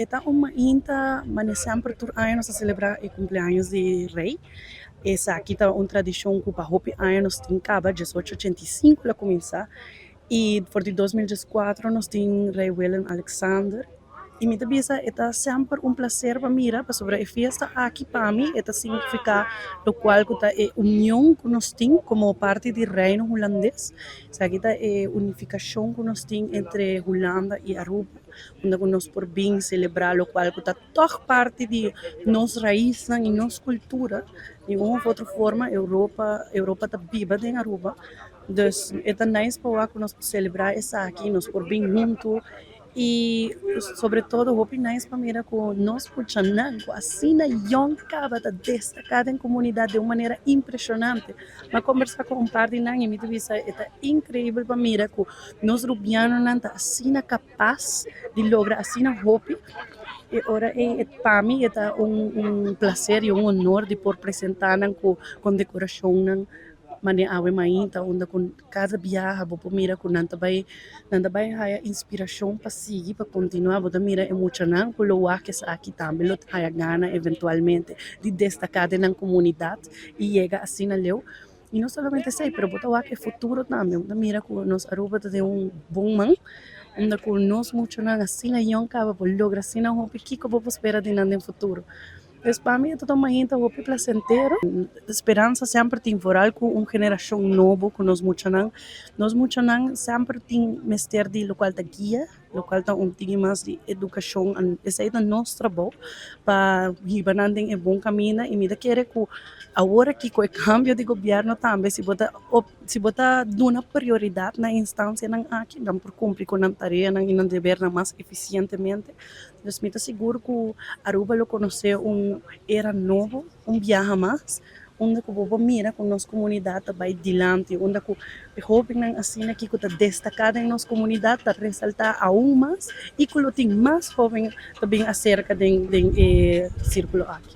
E ta un mainta manera semper. Tur aña nos ta celebra e cumpleaños di Rey. Esaki ta un tradicion cu pa hopi aña nos tin caba, 1885 el a cuminsa y for di 2014 nos tin Rey Willem Alexander. Y mi ta bisa, e ta semper un placer pa mira, pasobra e fiesta aki pa mi e ta significa locual cu ta e union cu nos tin como parti di Reino Hulandes. Esaki ta e unificacion cu nos tin entre Hulanda y Aruba, unda cu nos por bin celebra locual cu ta toch parti di nos raisnan y nos cultura. Di un of otro forma Europa ta biba den Aruba. Dus e ta nice pa cu nos celebra esaki, nos por bin hunto y sobre todo hopi nice pa mira cu nos muchanan cu asina young caba ta destaca den comunidad di un manera impresionante. M'a conversa cu un par di nan y mi ta bisa, ta increibel pa mira cu nos rubianonan ta asina capas di logra asina hopi. Y ora e pa mi ta un placer y un honor di por presenta nan cu condecoracion manera awe mainta, unda cu cada biaha bo por mira cu nan ta bay haya inspiracion pa sigui, pa continua. Bo ta mira e muchanan cu lo wak esaki tambe lo haya gana eventualmente di destaca den nan comunidad y yega asina leu. Y no solamente esey, pero bo ta wak e futuro tambe. Bo ta mira cu nos Aruba ta den un bon man, unda cu nos muchanan asina young caba por logra asina hopi, kico bo por spera di nan den futuro? Dus pa mi ta un mainta hopi placentero. Speransa semper tin, vooral cu un generacion nobo cu nos muchanan. Nos muchanan semper tin mester di locual ta guia, locual ta un tiki mas di educacion. Esey ta nos trabou pa hiba nan den e bon camino y mi ta kere cu awor aki cu e cambio di gobierno tambe, si bo ta duna prioridad na instancianan aki, nan por cumpli cu nan tareanan y nan debernan mas eficientemente. Dus mi ta sigur cu Aruba lo conoce un era nobo, un biaha mas, unda cu bo mira cu nos comunidad ta bay dilanti, unda cu hobennan asina aki cu ta destaca den nos comunidad ta resalta aun mas y cu lo tin mas hoben tambe acerca den e circulo aki.